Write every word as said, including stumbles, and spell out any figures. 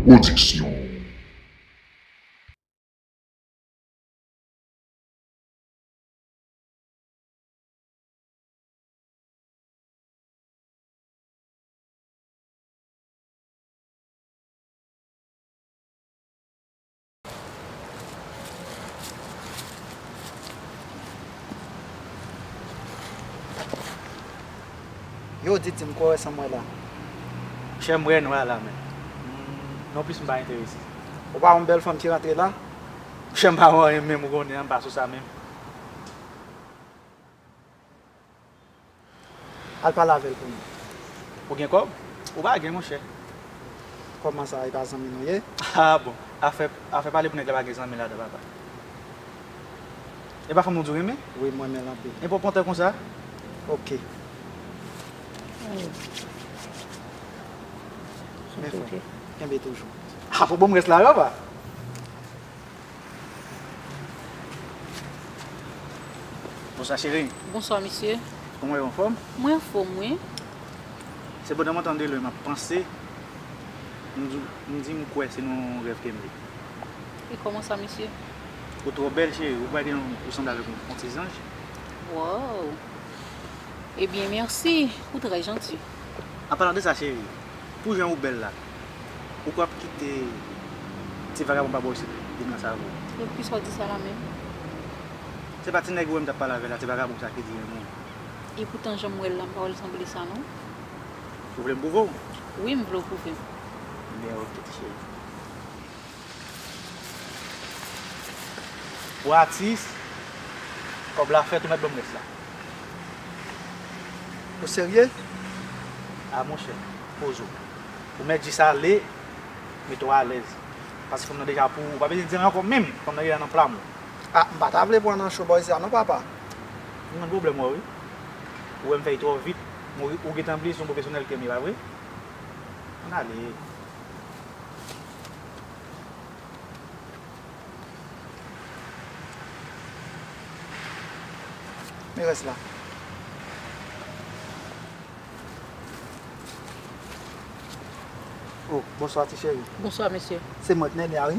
Pwodiksyon. Yo, di, di m, kwè w wè sa m wè la? Monchè, m wè nwa la menm. Non plis, m pa enterese. Ou pa wè yon bèl fanm ki rantre la? Monchè, m pa wè anyen menm, ou konnen, m pa sou sa menm. Al pale avè l pou mwen. Ou gen kòb? Ou pa gen, monchè. Kòman sa, e pa zanmi nou ye? Ah bon, afè, afè pale pou nèg la pa gen zanmi ladan, papa. E pa fanm ou di w renmen? Wi, m renmen l anpil. E pou w pantan konsa? Oke. Men frè, kenbe toujou. Ah, pou bon m rès la, papa. Bonswa, cheri. Bonswa, mesye. Kòman w ye, anfòm? Mwen anfòm, wi. Se pandan mwen tande lè m ap panse, m di, m di m kwè se nan yon rèv ke m ye. E kòman sa, mesye? Ou twò bèl, cheri. Ou pa gen, ou sanble avèk yon, yon ti zanj. Wow! Ebyen, mèsi. Ou trè janti. An palan de sa, cheri, pou jan ou bèl la, ou kwè w ap kite ti vagabon pa bò isit vin nan sa avè w? Epi sa w di sa la menm? Se pa ti nèg ou wè m t ap pale avè l la, ti vagabon sa ki di renmen w. Epoutan, jan m wè l la, m pa wè l sanble sa, non. Ou vle m pwouve w? Wi, m vle w pwouve m. Ebyen, oke, ti cheri. Ou atis, kòb la fèt, ou mèt ban m rès la. Ou serye? A, monchè, poze w. Ou mèt jis ale, mete w alèz. Paske fanm nan deja pou ou. Ou pa bezwen di anyen ankò menm. Fanm nan deja nan plam ou. A, m pa ta vle pran nan cho bò isit la non, papa. M konn pwoblèm ou, wi. Ou wè m fè l twò vit. Ou, ou gentan bliye se yon pwofesyonèl ke m ye, pa vre? Ann ale. Men rès la. Oh, bonswa, ti cheri. Bonswa, mesye. Se mwen, Nènè a, wi.